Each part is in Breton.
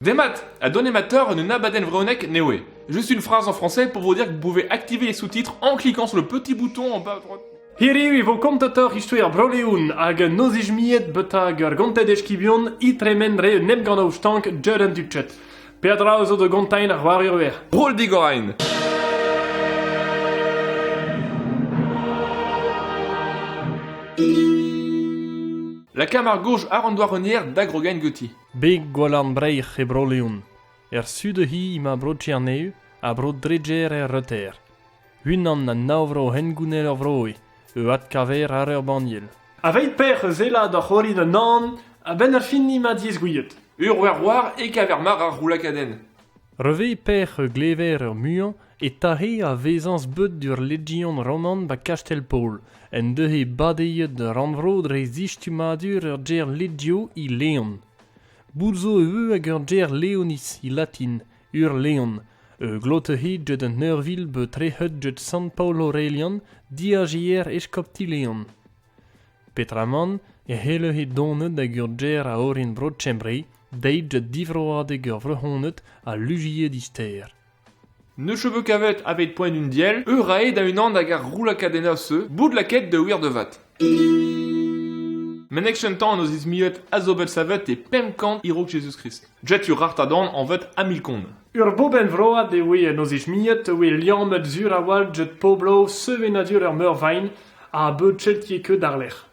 Demat ha donematoc'h en un abadenn vrezhonek newe. Juste une phrase en français pour vous dire que vous pouvez activer les sous-titres en cliquant sur le petit bouton en bas à droite. Hiriv e vo kontatoc'h istoer Bro-Leon hag un nozij-miet betag ur gontet eskibion e tremen dre un emgannoù stank deuet an dud-chet. Peadra zo da gontañ ar c'hoarioù Roll digorain. La Camargue ar an douaronier d'Agrogain Gotti. Beg gwalarn Breizh e Bro-Leon. Er su hi emañ Bro-Tcherneu ha Bro-Dreger er reter. Unan a nav vro hengounel ur vro eo, eo adkaver ar ur banniel. Aveit per eus ela da c'hoari d'un an, a-benn ar fin emañ diaes Ur war war e kaver mar ar roulakadenn. Reve per glever ur muiañ e tahe a vezañs beut d'ur legion roman ba Kastelpaol, en dehe badeiet rannvro dre zistumadur ur ger legio i Leon. Bout zo eu hag ur ger Leonis i latin, ur Leon, e glotehe djet an Neurville be trec'het djet Sant Paol Aurelian, diajier eskopti Leon. Petraman e helle donet hag ur ger a orin bro Tchembre, deit djet divroadeg ur vrehonnet a lujiet dister. Ne cheveux kavet aveit poent un diel, ur rae da unan hag ar roulakadenna se, bout la ket de wir de vat. Menek chentan an oziz miet azobet savet e pemkant irok Jésus-Christ. Jet ur rartadan en vet amilkon. Ur boben vroad e oe an oziz miet oe liammet zur a-wal jet poblo sevenadur ur meurvain a beut cheltie ket d'ar lec'h.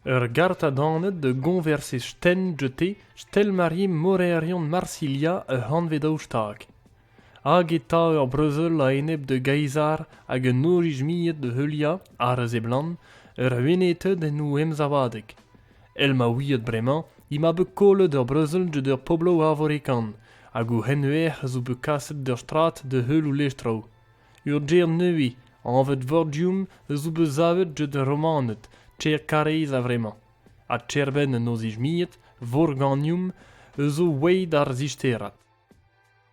Ur gartadanet de gonverse sten jete stelmarie morerion Marsilia ur hanvedaou stag. Hag e ta ur breuzel a enep de Gaizar hag un orij miet de heulia, ar eus e blan, ur wenetet en ou emzavadeg. El ma ouiet bremañ, i ma bet kollet ur breuzel djet ur poblo arvorekan, hag o henwer zo bet kaset d'ur strat de heul ou lestrou. Ur ger neui, anvet Vorgium, zo bet zavet djet ur romanet, tcher karez a vremañ. Ha tcherben an ozij miet, Vorganium, zo weid ar zisterat.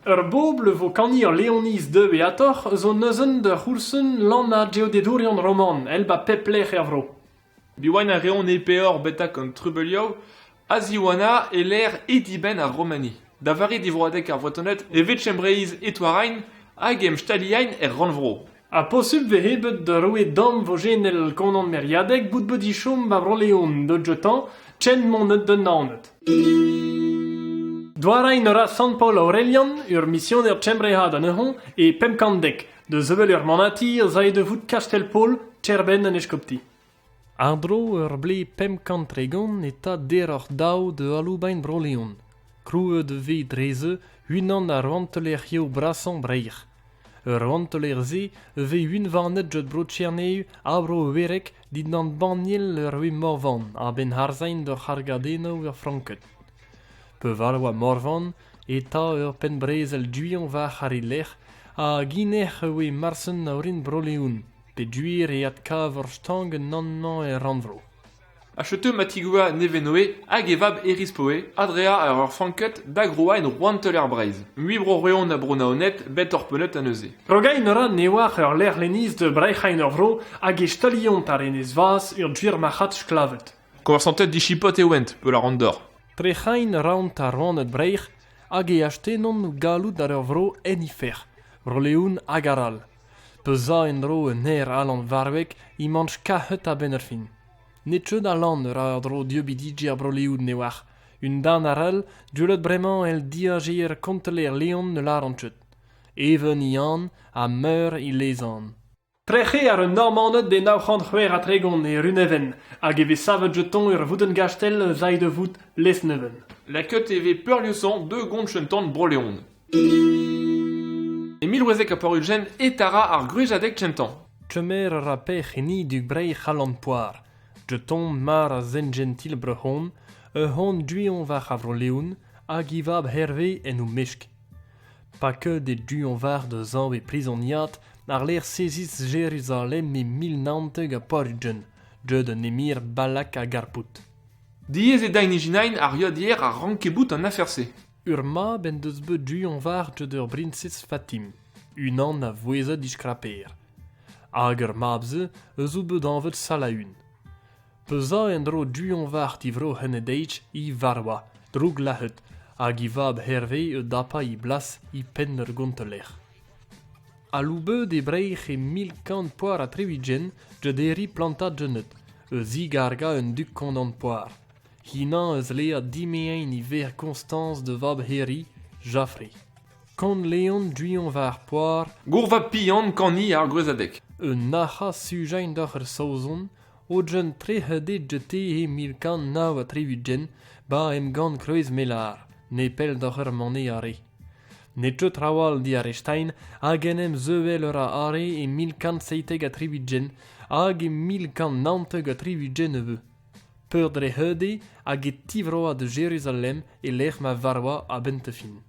Ur bobl vo kani ur Leoniz deu e atoc'h zo neuzen da c'houlsen lan a geodedourion roman, el ba pep lec'h er vro. Biwan a reon e peor betak an trubeliou, a ziwana e l'air ediben ar Romani. Da vari divroadek ar Vretonet e vet Chembreiz e Toarain hag em staliain er rannvro. A posub ve hebet da roue dam vojenel konan meriadek bout bet ichom ba Bro-Leon de jetan, chen monet de naonet. Doarain ur a Sant Paul Aurelian, ur misioner tchembreha da neuhon, e pemkandek, de zevel ur manati zae de vout Kastelpaol, tcherben an eskopti. Ar dro ur ble pemkant tregon eta deroc'h daou de aloubain Bro-Leon. Krouet de ve dreze, unan ar ranteler brasan breir. Ur ranteler ze ve unvanet jot bro Tcherneu a bro werek dit an baniel ur we morvan a ben harzain d'ur c'hargadeno ur franket. Peval oa morvan eta ur penbrezel duion var ar lec'h a ginec'h oe marsen a orin Bro-Leon, pe duir e adkav ur stang nann-mañ e rannvro. A cheuteu matigua nevenoe hag evab erispoe, adrea ar ur franket d'agroa en rouanteler Breiz. Mui bro reon a bro naonet, bet ur penet a neuze. Rogain ura neoar ur lec'h leniz de breic'hain ur vro hag e staliont ar enez vaz ur duir marc'had sklavet. Konversantet dichipot e oent, pe la randor. Trechain raont ar roanet breic'h hag e astenon ou galout ar ur vro enifer, Bro-Leon hag aral. Peza en dro un her alan varwek i manch kahet a ben ur fin. Netcheud a lan ur ar dro dieu ar Bro-Leon neoar. Un dan aral, dulet bremañ el diajer konteler Leon ne lar an tcheut. Even i an ha meur i lezan. Trec'he ar un Normanet de nav c'hant c'hwer a tregon e Runeven, hag e vez savet jeton ur voudengastel zai de vout Lesneven. La ket e ve peurliusan deux gont chentan Bro-Leon. E milwezek a porulgen etara ar grujadek chentan. Chemer ar a pech eni du brei c'halan poar. Jeton mar a zen gentil brehon, ur hon duion var a Bro-Leon, hag i vab herve en ou mesk. Pa ket e duion var de zanv e prizoniat, ar lec'h sezis Jeruzalem e mil naonteg a porudjen, deuet un emir balak a garpout. Diez e dain ijinain ar yodier ar rankebout an aferse. Ur mab en deus bet duion var deuet ur brinsez Fatim, unan a voueza diskraper. Hag ur mab ze eus ou bet anvet Salaun. Peza en dro duion var divro hen e deich i varwa, droug lahet, hag i vab Herve e dapa i blas i penn ur gonteler. Aloubet e breic'h e 1164 jederi Plantagenet, eus zigarga un duk kondant poar. Hinañ eus lea dimeain i ver Constance de vab Herri, Jaffré. Kont Leon duion war poar Gourva pian kani ar greuzadek. Un nac'ha sujain doc'h ur saozon, ogen trec'hede jete e 1169 ba em gant kreuz melar, ne pell doc'h ur mane are. Ne teu trawal di arestein hag en em zeuel ur a are e 1177 hag e 1179 eveu. Peur dre heude hag e tivroa de Jérusalem e lec'h ma varwa a bentefin.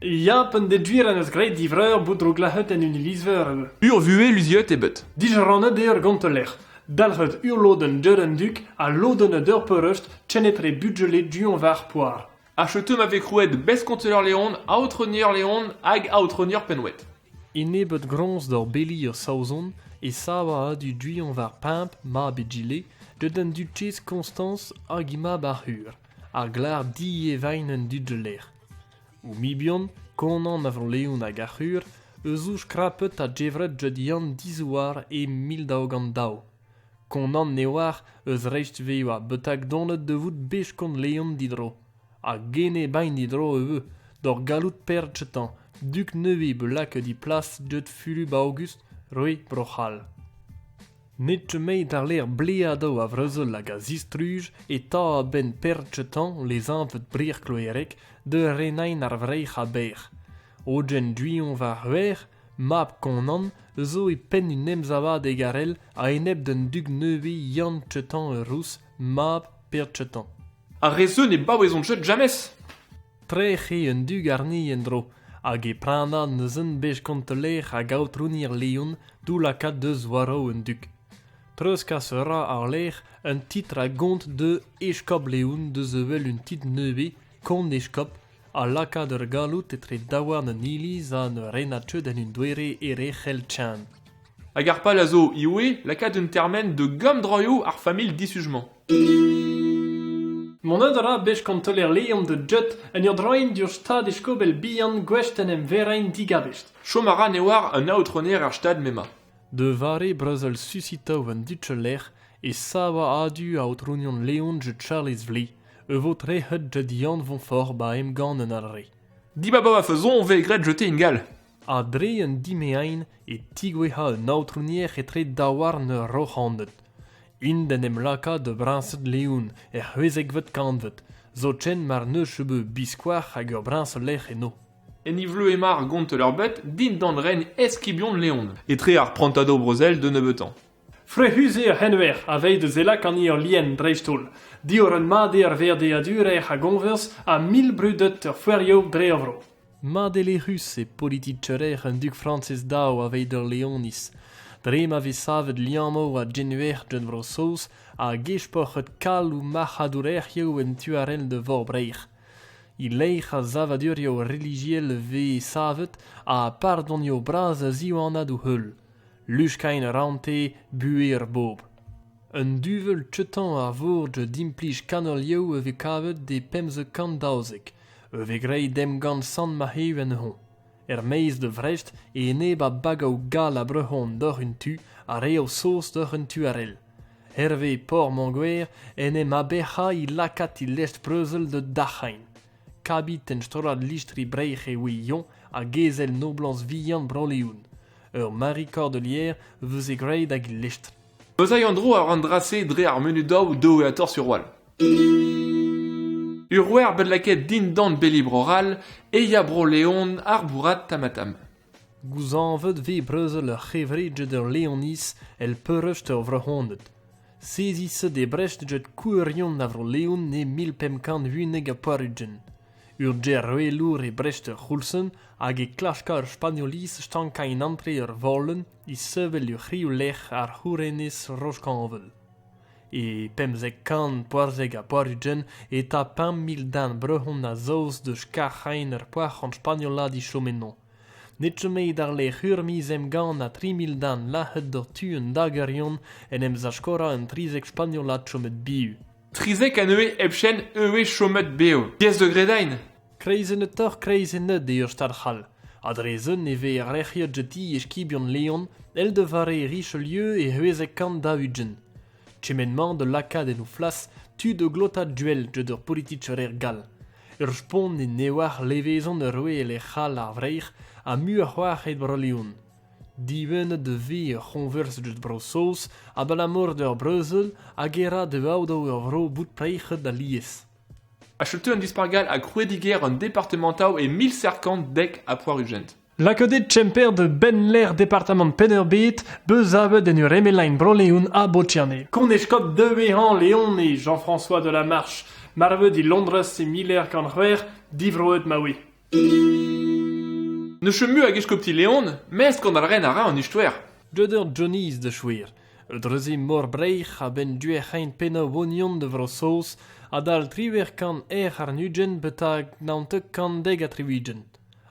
Ya, pen de duir an eus graet divreur bout droglac'het en un ilizveur eo. Ur vue luziet e bet. Dijrannet eo ur gonteler. Dalc'het ur lodenn deur an duk ha lodenn d'ur peurrest tchenetre budgele duon war poar. Achetem ave krouet beskonteler Leon, aotronier Leon hag aotronier Penouet. Enebet groñs d'ur beli ur saozon e sava a du duion war pimp ma bet deut an duchess Constance hag ima bar hur, ar glar di evain un dudgeler. O mibion, konan avro Leon hag ar hur, eus ouch krapet a djevret jed yann dizouar e 1202. Konan neoar eus recht veioa betag donet de vout bech kont Leon didro. A gene bain didro eu, d'or galout per chetan, duk neue be lak di plas deut Fulub August, roe brochal. Net mei d'ar ler bleado a vreuzel hag a zistruj e ta a ben per chetan les anvet brir kloerek de renain ar vreic'h a ber. Ogen duion war huer, mab konan, zo e penn un emzavad egarel a eneb d'un dug neue Yann Chetan ur rous, mab per chetan. Ar re ne baouezont chet jamez. Trec'h eo un dug arni en-dro, hag e prana neuzen bech konteler hag aotrounir Leon dou lakaat deus waro un dug. Treuzkas ra ar lec'h un titr a gont de Eskop Leon deus evel un titr neue, kont Eskop, a lakaat ur galout etre daouarn an iliz ha an renatcheud en un doere erec'hel tchan. Hag ar pal a zo ioe lakaat un termen de gam droio ar familh disujement. Mon a bech konteler Leon de jet en ur droin dur stad eskobel bihan gwest en em verein digabest. Chom a ra neoar un aotroner ar stad mema. De vare breuzel susitov an dutcheler e sava adu aotronion Leon je Charles Vli, e vo trec'het jet Yann Vonfort ba em gant an arre. Dibaba a faison ve egret jeter ingal. A dre un dimeain e tigweha un aotronier etre daouarn ur roc'handet. Int en em laka de briñset Leon er c'hwezekvet kantvet, zo chen mar neus chebe biskoar hag ur briñs lec'h eno. En ivleu ema ar gont leur bet din dan ren eskibion Leon. Etre ar prantado brezel de nebetan. Frehuze ur henwer a vei de zelak an ur lien dreistol. Dior un made ar verdeadur er a gonvers a mil brudet ur fuerio dre ur vro. Madelerus e politicherer un duk Francis Dao a vei d'ur Leonis. Dre ma vez savet liammo a genuer d'un vro saoz a gechpoc'het kal ou marc'hadourec'hioù en tuarel de vorbreic'h. I leic'h a zavadurio religiel ve savet a pardonio braz a ziwanad ou heul. Luchkain rante buer ur bob. Un duvel chetan ar vourge d'implij kanolioù e vez kavet de pemze kant daouzek, e vez grei dem gant sant mahev en hon. Er meiz de Vrest e eneb a bagaou gal a brehon d'ur un tu a reo saoz d'ur un tu arel. Hervé Port Manguer en em aberc'ha i lakat i lest preuzel de Dachain. Kabit en strolad listri breic'h e oui yon a gezel noblans vihan broleoun. Ur Marie Cordelière veus e graet hag i lestr. Eus an dro ar an drase dre ar menu daou do e ator sur wal. Ur wer bet laket din dan beli broral e ya bro Leon ar bourat tamatam. Gouzanvet ve breuzel ur c'hevredjet ur Leonis el peurreust ur vrehondet. Sezis de brecht jet kouerion avro Leon ne 1581 a poarugen. Ur ger roelour e brecht ur c'houlsen hag e klaska ur spagnoliz stankain antre ur volen i sevel ur c'hriou lec'h ar c'hourenez roskanvel. E pemzek kant poarzeg a poarugen e ta pemp mil dan brehon a zaoz deus karc'hain ur poar an spagnolad i chomenon. Net mei d'ar le c'hurmiz em gant a 3000 dan lac'het d'ur tu un dagerion en em zachkora un trizek spagnolad chomet biu. Trizek a neue epchen eue chomet beo. Pièce de gredain. Kreizenetoc'h kreizennet eo ur Stad c'hall, ha dre se e vez erlec'hiet ganti eskibion Leon èl da vare Richelieu e 1640. Kement-mañ da lakaat en o flas tud o glotañ duel get ur politikerezh gall. Ur spont eo neoazh levezon ur roueel e c'hall ar Vreizh ha muioc'h c'hoazh e Bro-Leon. Dibennet e vez ur c'hoñvers get Bro-Saoz abalamour d'ur brezel hag e ra da aodoù ur vro bout preizhet alies. Ha setu un dispargal ha krouidigezh an departemantoù e 1790. Lakaet eo Kemper da bennlec'h departamant Penn-ar-Bed, bezavet en ur emelain Bro-Leon ha Bro-Kerne. Kont-eskob Devezhañ Leon eo Jean-François de La Marche, marvet e Londrez e 1806, divroet ma oe. Ne chom mui hag eskopti Leon, mes gant al ren a ra an istoer. Deuet eur Johnny's da skouer. Dreuziñ Mor Breizh a-benn duec'hain pennañ ognon da Vro-Saoz adal 1820 betek 1970.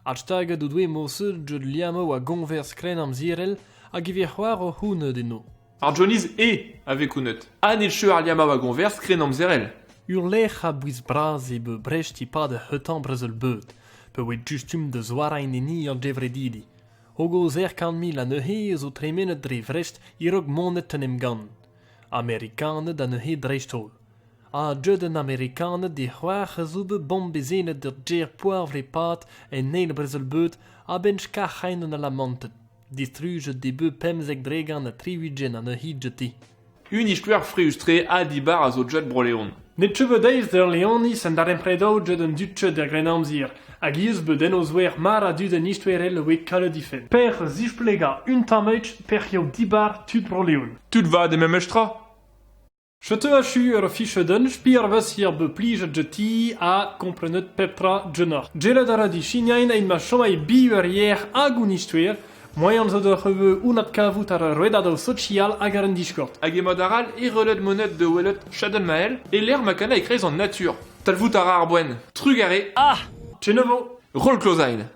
Adstaget o doe mod-se deut liammoù a goñvers krennamzerel hag e vez c'hoar o c'hounet eno. Ar Johnny's eo a vez kounet, ha ne cheu ar liammoù a goñvers krennamzerel. Ur lec'h a bouez bras eo bet Brest e-pad ar c'hentañ brezel-bed, pa oa justum da zouarañ enni ar gevredidi. Hogos er 100 000 anezhe zo tremenet dre Vrest e-raok monet en emgann. Amerikaned anezhe dreist-holl. Ha deuet an Amerikaned d'e c'hoar a zo bet bombezennet d'ur gêr poavr e-pad en Eil Brezel-bed a-benn skarc'hañ an Alamanted. Distrujet eo bet 75% anezhe ganti. Un istoer frouezh-tre ha dibar a zo deuet Bro-Leon. Ne teu deiz d'ur Leoniz en darempredoù deuet an dud d'ar Grennamzer, hag ivez bet en o zouez mar a dud en istoerel e oe kalet difenn. Per zisplegañ un tammig perzhioù dibar tud Bro-Leon. Tud vat e memes tra. Setu achu ur fichedenn spir vez hir bet plijet ganti ha komprenet pep tra ganeoc'h. Gellet a ra disignañ evit ma chomay biv ur yer hag un istoer, moaien zo deoc'h ivez unat kavout ar rouedadoù sokial hag ar an Discord. Hag e mod arall e relet monet da welet Chadenn Mael e lec'h ma kana e-kreiz an natur. Talvout a ra ar boen. Trugarez. Ah! Kenavo! Roll Klozain.